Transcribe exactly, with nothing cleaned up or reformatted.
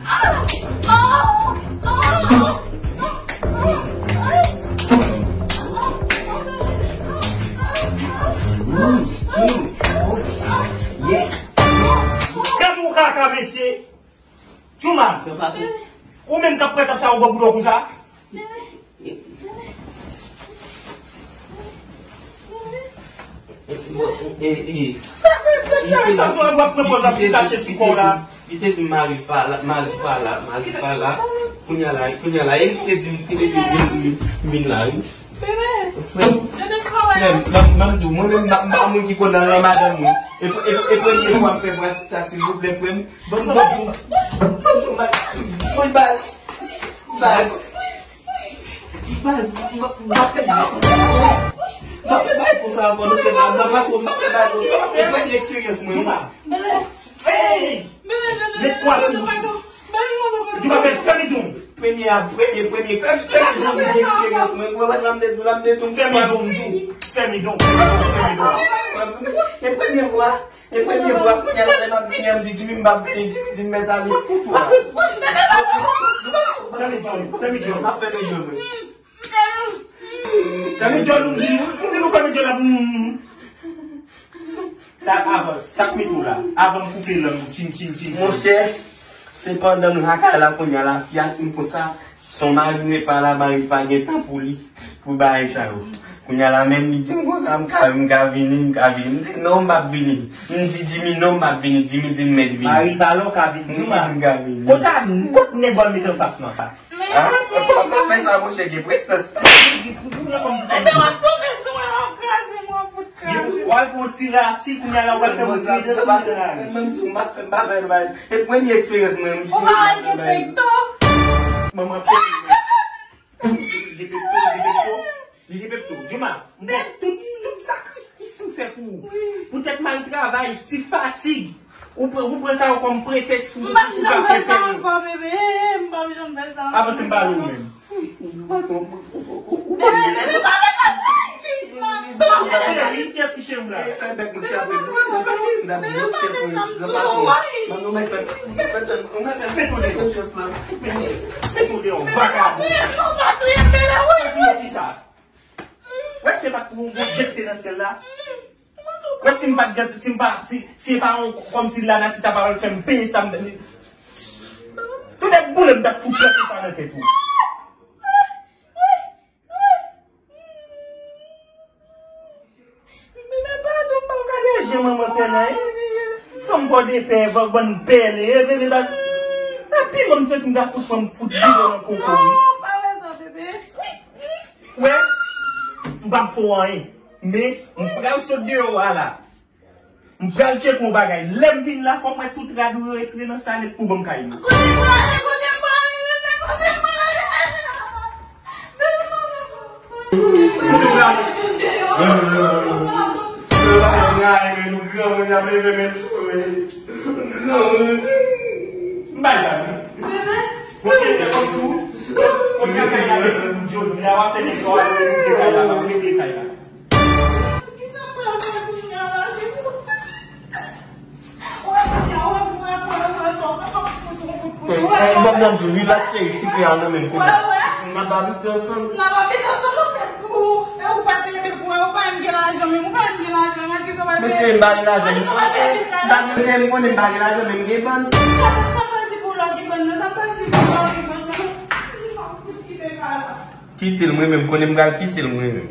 Gade yon kaka, mesye. Tchouma, ou menm k ap pran tap sa ou bò bouda w konsa? Li te di m mari pa la, mari pa la, mari pa la. Kounye a la, kounye a la, e li te di m, li te di m vin, vin, vin la, wi. Frè m, frè m, ban m di w, mwen menm, m pa, m pa moun ki konn al nan madanm mwen. E, e, e premye fwa m fè pratik sa, silvouplè, frè m. Ban m, ban m, ban m, ban m, ban m, baz, baz, baz, m, m, m pa fè bagay, m pa fè bagay konsa ankò, non, frè m, m pa fè bagay konsa, e premye eksperyans mwen. Hey! Met kwa sou bouch ou. Di w ap fè fèmen don. Premye a, premye, premye. Fèmen, fèmen don, men eksperyans mwen. Mwen wè sa m te di w la, m te di w. Fèmen don, m di w. Fèmen don. Fèmen don. E premye fwa, e premye fwa, kounye a la lè m ap vini an, m di Jimmy m p ap vini, Jimmy di m mèt ale. Fèmen djòl ou, fèmen djòl ou. M ap fèmen djòl mwen. Fèmen djòl ou, m di nou, m di nou fèmen djòl la pou nou. Sa avan, sa k met ou la? Avan m koupe lang ou, tchin, tchin, tchin, tchin. Monchè, se pandan m lakay la kounye a la, fi a di m konsa, se yon mari repa la, mari pa gen tan pou li, pou bagay sa yo. Kounye a la, menm li di m konsa, m ka, m ka vini, m ka vini. M di non, m p ap vini. M di Jimmy non, m p ap vini. Jimmy di m mèt vini. Mari pa la, w ka vini. M di m ka vini. Kot a, kot nèg w al met anfas lan? Ah, m pa fè sa, monchè, gen prestans. Enben, w ap tonbe sou mwen, w ap kraze mwen, w ap fout kraze. W al pran ti rasin, kounye a la, w al fè mwen kriye nan lari. Menm tou, m ap fè, m pa fè bagay. E premye eksperyans mwen, m jwenn. Ou pa gen pekto. Manman fè. Li gen pekto, li gen pekto. Li gen pekto. Juma, m gen tout, tout sakrifis m fè pou ou. Poutèt mal travay, ti fatig. Ou pran, ou pran sa yo kòm pretèks pou, pou ka fè fè. M p ap janm fè sa ankò, bebe. M p ap janm fè sa ankò. Avanse m pale ou menm. Bebe, bebe, pa fè sa. Cheri, kiyès ki cheri w la? Fè bèk mwen chape. Bebe, pa fè sa. Bebe, pa fè sa. Mete w deyò, vagabon. Ou pa touye m, bebe, wi. Ou pa touye m, kisa? Wè, se pa t pou yon Bondye ki te nan syèl la. Wè, si m pa t gen, si m pa, si, si se pa yon, kòmsi lanati ta pa fè m penyen sa, m, tout nèg boule m t ap fout plante sa nan tèt ou. Bebe, padon, m pa gade je manman pèlen, eh. Fanm bò de pè, bann pèlen, eh, bebe, pa, epi mwen m santi m ta fout pran m fout bidon nan koko, wi. Non, pa fè sa, bebe. Wè, m p ap fè w anyen. Men, m pral sot deyò a la. M pral tcheke yon bagay. Lè m vin la, fò m wè tout rad ou yo retire nan sa nèt pou ban m kay mwen. Kote m prale, kote m prale, bebe, kote m prale? Kote m prale? Se pa yon rayi, men nou granmoun y ap leve men sou men. Granmoun. M bay la, wi. Bebe. Mwen te fè kòm tou. Mwen te fè kòm tou. Jodi a, w ap fè nèg sa, w ap regle kay la, w ap regle kay la. Kisa m pral fè kounye a la, Jezi? Wè, kounye a, wè, wè, wè, wè, sa w pa konn fout, fout, fout, wè, wè. Ban m nan di w, wi, l ap cheri, sikrè a nan men m, kounye a. Wè, wè. N ap abite ansanm. N ap abite ansanm, ou mèt pou ou. E ou pa peye bil pou mwen, ou pa menm gen lajan, menm, ou pa menm gen lajan, nan kisa w pral peye? Mesye, m pa gen lajan. Nan kisa w pral peye bil kay la? M pa gen, m konnen m pa gen lajan, men m gen bann. Sa, sa m pral di pou w lè w gen bann nan, sa m pral di pou w lè w gen bann nan. Kite l mwen menm, konnen m pral kite l mwen menm.